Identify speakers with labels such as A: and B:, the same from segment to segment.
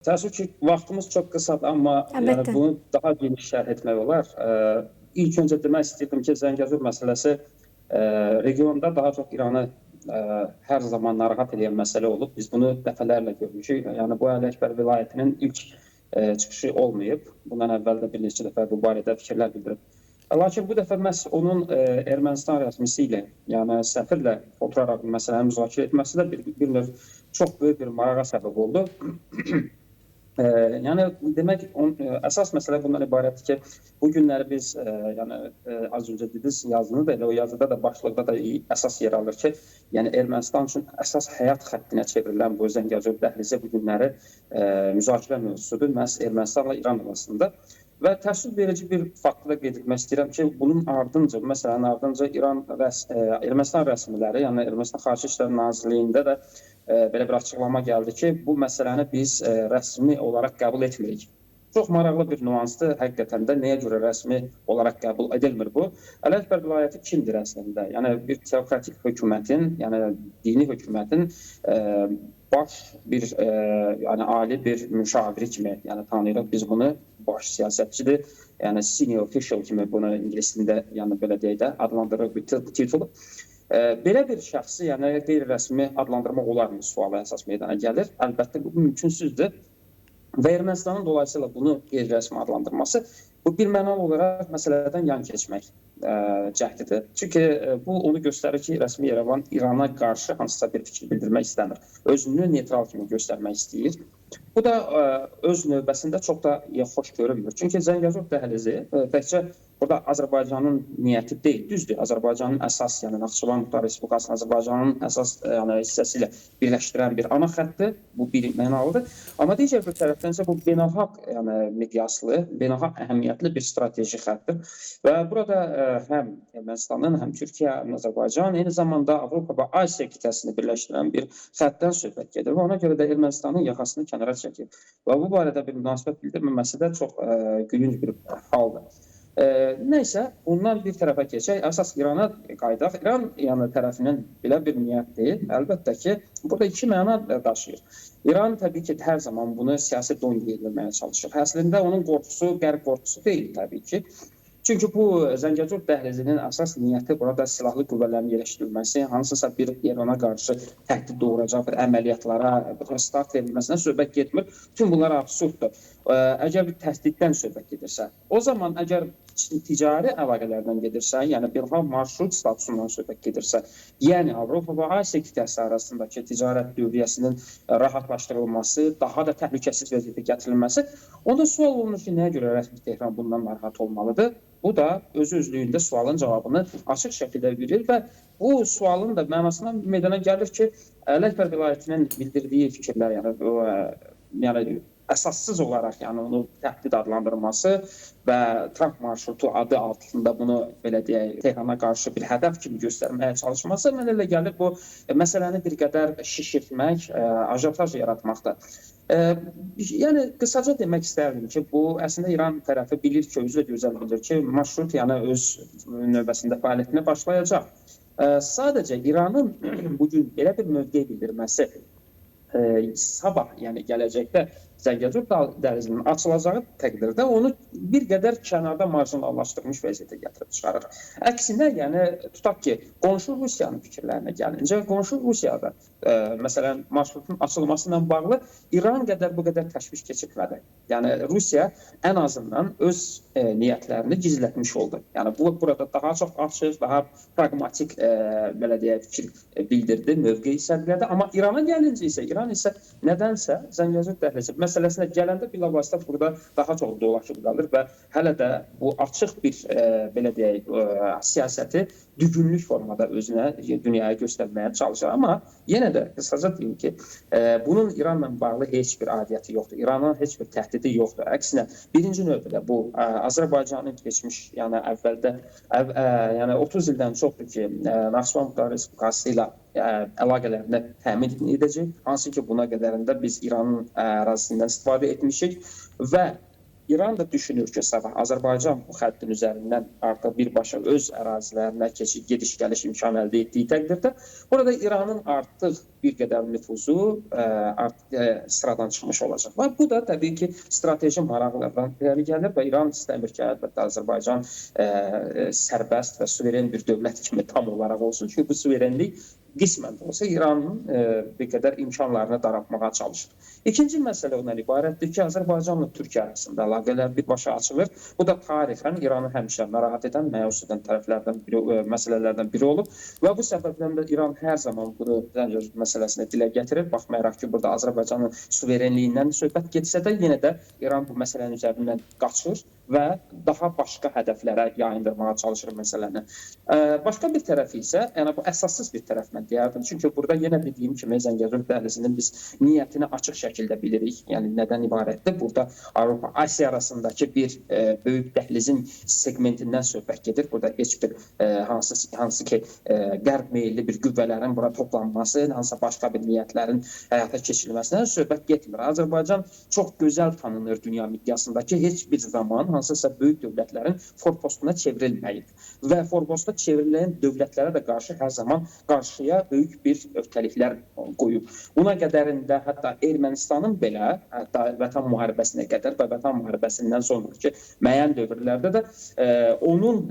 A: Təəssüf ki, vaxtımız çox qısadır, amma yəni bunu daha geniş şərh etmək olar. İlk öncə demək istəyirdim ki, Zəngəzur məsələsi regionda daha çox İranı hər zaman narahat edən məsələ olub. Biz bunu dəfələrlə görmüşük. Yəni bu Əli Əkbər vilayətinin ilk çıxışı olmayıb. Bundan əvvəl də bir neçə dəfə bu barədə fikirlər bildirib. Lakin bu dəfə məhz onun Ermənistan rəsmisi ilə, yəni səfirlə oturaraq məsələni müzakirə etməsi də bir növ çox böyük bir marağa səbəb oldu. Yəni demək əsas məsələ bundan ibarətdir ki, bu günləri biz yəni az öncə dediniz yazını da, elə o yazıda da başlıqda da əsas yer alır ki, yəni Ermənistan üçün əsas həyat xəttinə çevrilən bu Zəngəzur dəhlizi bu günləri müzakirə mövzusudur məhz Ermənistanla İran arasında. Və təəssüf verici bir faktı da qeyd etmək istəyirəm ki, bunun ardınca, bu məsələnin ardınca Ermənistan rəsmiləri, yəni Ermənistan Xarici İşlər Nazirliyində də belə bir açıqlama gəldi ki, bu məsələni biz rəsmi olaraq qəbul etmirik. Çox maraqlı bir nüansdır. Həqiqətən də nəyə görə rəsmi olaraq qəbul edilmir bu? Əli Əkbər vilayəti kimdir əslində? Yəni bir teokratik hökumətin, yəni dini hökumətin baş bir, yəni ali bir müşaviri kimi, yəni tanıyırıq biz bunu, baş siyasətçidir. Yəni senior official kimi bunu ingilis dilində, yəni belə deyək də adlandırırıq bu titulu. Belə bir şəxsi, yəni qeyri-rəsmi adlandırmaq olarmı sualı əsas meydana gəlir. Əlbəttə bu mümkünsüzdür. Və Ermənistanın dolayısıyla bunu qeyri-rəsmi adlandırması bu bir mənalı olaraq məsələdən yan keçmək cəhdidir. Çünki bu onu göstərir ki, rəsmi Yerevan İrana qarşı hansısa bir fikir bildirmək istəmir. Özünü neytral kimi göstərmək istəyir. Bu da öz növbəsində çox da xoş görünmür. Çünki Zəngəzur dəhlizi təkcə burada Azərbaycanın niyyəti deyil. Düzdür, Azərbaycanın əsas, yəni Naxçıvan Muxtar Respublikasının Azərbaycanın əsas yəni hissəsi ilə birləşdirən bir ana xətdir. Bu bir mənalıdır. Amma digər bir tərəfdən isə bu beynəlxalq, yəni miqyaslı, beynəlxalq əhəmiyyətli bir strateji xətdir. Və burada həm Ermənistanın, həm Türkiyə, həm Azərbaycan, eyni zamanda Avropa və Asiya qitəsini birləşdirən bir xətdən söhbət gedir. Və ona görə də Ermənistanın yaxasını kənara çəkir. Və bu barədə bir münasibət bildirməməsi də çox gülünc bir haldır. Nəysə, bundan bir tərəfə keçək. Əsas İrana qayıdaq. İran yəni tərəfinin belə bir niyyətdir. Əlbəttə ki, burada iki məna daşıyır. İran təbii ki, hər zaman bunu siyasi don yedirməyə çalışır. Əslində onun qorxusu qərb qorxusu deyil təbii ki. Çünki bu Zəngəzur dəhlizinin əsas niyyəti burada silahlı qüvvələrin yerləşdirilməsi, hansısa bir İrana qarşı təhdid doğuracaq bir əməliyyatlara start verilməsinə söhbət getmir. Bütün bunlar absurddur. Əgər bir təhdiddən söhbət gedirsə, o zaman əgər ticari əlaqələrdən gedirsə, yəni beynəlxalq marşrut statusundan söhbət gedirsə, yəni Avropa və Asiya qitəsi arasındakı ticarət dövriyyəsinin rahatlaşdırılması, daha da təhlükəsiz vəziyyətə gətirilməsi, onda sual olunur ki, nəyə görə rəsmi Tehran bundan narahat olmalıdır? Bu da özü özlüyündə sualın cavabını açıq şəkildə verir və bu sualın da mənasına meydana gəlir ki, Əli Əkbər vilayətinin bildirdiyi fikirlər, yəni əsassız olaraq, yəni onu təhdid adlandırması və Trump marşrutu adı altında bunu belə deyək Tehrana qarşı bir hədəf kimi göstərməyə çalışması mənə elə gəlir bu məsələni bir qədər şişirtmək, ajotaj yaratmaqdır. Yəni qısaca demək istərdim ki, bu əslində İran tərəfi bilir ki, özü də gözəl bilir ki, marşrut yəni öz növbəsində fəaliyyətinə başlayacaq. Sadəcə İranın bugün belə bir mövqe bildirməsi sabah, yəni gələcəkdə Zəngəzur dəhlizinin açılacağı təqdirdə onu bir qədər kənarda marjinallaşdırmış vəziyyətə gətirib çıxarır. Əksinə, yəni tutaq ki, qonşu Rusiyanın fikirlərinə gəlincə, qonşu Rusiyada məsələn marşrutun açılması ilə bağlı İran qədər bu qədər təşviş keçirtmədi. Yəni Rusiya ən azından öz niyyətlərini gizlətmiş oldu. Yəni bu burada daha çox açıq, daha praqmatik belə deyək fikir bildirdi, mövqe sərgilədi. Amma İrana gəlincə isə İran isə nədənsə Zəngəzur dəhlizi məsələsinə gələndə bilavasitə burada daha çox dolaşıb qalır və hələ də bu açıq bir belə deyək siyasəti dügünlük formada özünə dünyaya göstərməyə çalışır. Amma yenə də qısaca deyim ki, bunun İranla bağlı heç bir aidiyyəti yoxdur. İranın heç bir təhdidi yoxdur. Əksinə, birinci növbədə bu Azərbaycanın keçmiş, yəni əvvəldə yəni 30 ildən çoxdur ki, Naxçıvan Muxtar Respublikası ilə əlaqələrini təmin edəcək. Hansı ki, buna qədərində biz İranın ərazisindən istifadə etmişik və İran da düşünür ki, sabah Azərbaycan bu xəttin üzərindən artıq birbaşa öz ərazilərinə keçid, gediş-gəliş imkanı əldə etdiyi təqdirdə burada İranın artıq bir qədər nüfuzu artıq sıradan çıxmış olacaq. Və bu da təbii ki, strateji maraqlardan irəli gəlir və İran istəmir ki, əlbəttə Azərbaycan sərbəst və suveren bir dövlət kimi tam olaraq olsun. Çünki bu suverenlik qismən də olsa İranın bir qədər imkanlarını daraltmağa çalışır. İkinci məsələ ondan ibarətdir ki, Azərbaycanla Türkiyə arasında əlaqələr birbaşa açılır. Bu da tarixən İranı həmişə narahat edən, məyus edən tərəflərdən biri, məsələlərdən biri olub və bu səbəbdən də İran hər zaman bunu Zəngəzur məsələsini dilə gətirir. Baxmayaraq ki, burada Azərbaycanın suverenliyindən söhbət getsə də, yenə də İran bu məsələnin üzərindən qaçır və daha başqa hədəflərə yayındırmağa çalışır məsələni. Başqa bir tərəfi isə, yəni bu əsassız bir tərəf mən deyərdim. Çünki burada yenə dediyim kimi Zəngəzur dəhlizinin biz niyyətini açıq şəkildə bilirik. Yəni nədən ibarətdir? Burada Avropa, Asiya arasındakı bir böyük dəhlizin segmentindən söhbət gedir. Burada heç bir hansı ki qərb meyilli bir qüvvələrin bura toplanması, hansısa başqa bir niyyətlərin həyata keçirilməsindən söhbət getmir. Azərbaycan çox gözəl tanınır dünya miqyasındakı heç bir zaman hansısa böyük dövlətlərin forpostuna çevrilməyib və forposta çevrilən dövlətlərə də qarşı hər zaman qarşıya böyük bir öhdəliklər qoyub. Buna qədərində hətta Ermənistanın belə, hətta Vətən müharibəsinə qədər və Vətən müharibəsindən sonraki müəyyən dövrlərdə də onun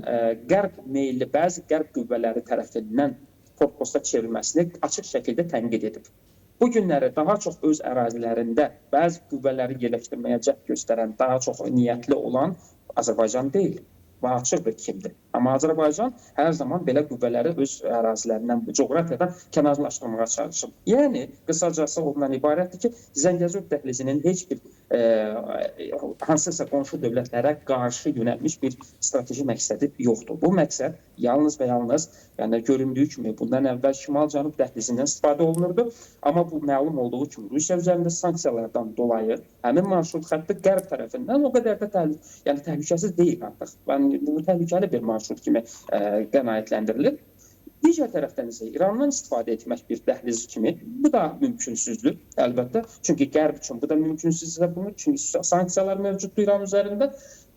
A: qərb meyilli bəzi qərb qüvvələri tərəfindən forposta çevrilməsini açıq şəkildə tənqid edib. Bu günləri daha çox öz ərazilərində bəzi qüvvələri yerləşdirməyə cəhd göstərən, daha çox niyyətli olan Azərbaycan deyil. Və açıqdır kimdir. Amma Azərbaycan hər zaman belə qüvvələri öz ərazilərindən, bu coğrafiyadan kənarlaşdırmağa çalışır. Yəni, qısacası ondan ibarətdir ki, Zəngəzur dəhlizinin heç bir hansısa qonşu dövlətlərə qarşı yönəlmiş bir strateji məqsədi yoxdur. Bu məqsəd yalnız və yalnız, yəni göründüyü kimi bundan əvvəl Şimal-Cənub dəhlizindən istifadə olunurdu. Amma bu məlum olduğu kimi Rusiya üzərində sanksiyalardan dolayı həmin marşrut xətti qərb tərəfindən o qədər də təhlükəsiz deyil artıq. Yəni, bu təhlükəli bir marşrut kimi qənaətləndirilir. Digər tərəfdən isə İrandan istifadə etmək bir dəhliz kimi bu da mümkünsüzdür əlbəttə. Çünki qərb üçün bu da mümkünsüzdür, bunu çünki sanksiyalar mövcuddur İran üzərində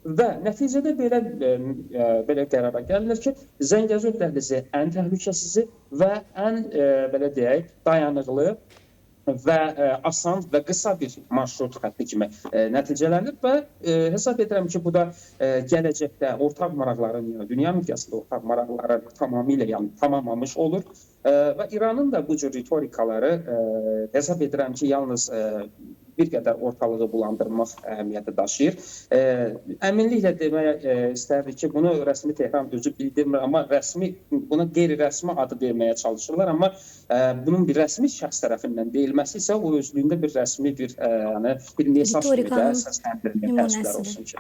A: və nəticədə belə qərara gəlinir ki, Zəngəzur dəhlizi ən təhlükəsizi və ən belə deyək dayanıqlı və asan və qısa bir marşrut xətti kimi nəticələnir və hesab edirəm ki, bu da gələcəkdə ortaq maraqların, yəni dünya miqyasında ortaq maraqları tamamilə yəni tamamlamış olur və İranın da bu cür ritorikaları hesab edirəm ki, yalnız bir qədər ortalığı bulandırmaq əhəmiyyəti daşıyır. Əminliklə demək istərdik ki, bunu rəsmi Tehran özü bildirmir, amma rəsmi, buna qeyri-rəsmi adı verməyə çalışırlar, amma bunun bir rəsmi şəxs tərəfindən deyilməsi isə o özlüyündə bir rəsmi bir, yəni, bir mesaj kimi də səsləndirilir, təəssüflər olsun ki.